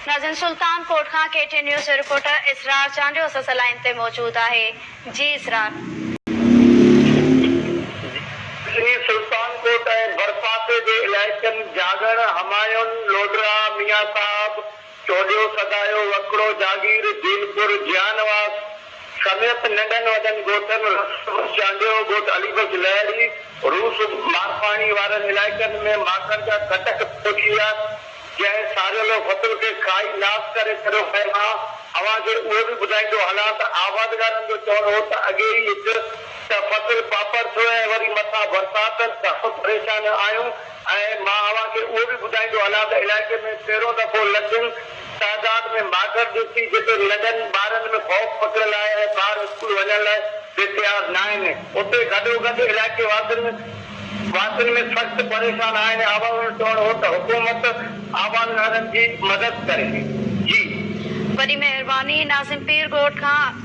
ناظرين سلطان ڪوٽ کان ڪي T news جو رپورٽر اسرار چانڊيو اسان سان لائين تي موجود آهي جي اسرار. جي سلطان ڪوٽ ۽ ڀرپاسي جي علائقن جاڳڻ، همايون، لوڊرا، ميان صاحب، چوڏيو، سدايو، وڪڙو، جاگير، دينپور، جيانواس سميت ننڍن وڏن ڳوٺن رسول بخش چانڊيو، ڳوٺ علي بخش لهڙي، روس مارفاڻي وارن علائقن ۾ ماڪڙ جا ڪٽڪ پهچي ويا، جنهن ساريلو فصل کي کائي ناس ڪري ڇڏيو ۽ مان اوهان کي اهو به ٻڌائيندو هلان ته آبادگارن جو چوڻ هو ته اڳي ئي هڪ ته فصل پاپڙ ٿيو ۽ وري مٿان برسات ته پريشان آهيون ۽ مان اوهان کي اهو به ٻڌائيندو هلان ته علائقي ۾ پهريون دفعو لکين تعداد ۾ ماڪڙ ڏسي جتي ننڍن ٻارن ۾ خوف پکڙيل آهي ۽ ٻار اسڪول وڃڻ لاء به تيار ناهن اتي گڏوگڏ علائقي واسين واسين ۾ سخت پريشان آهن آبادگارن جو چوڻ هو ته حڪومت آبادگارن جي مدد ڪري جي. وڏي مهرباني ناظم پير ڳوٺ کان.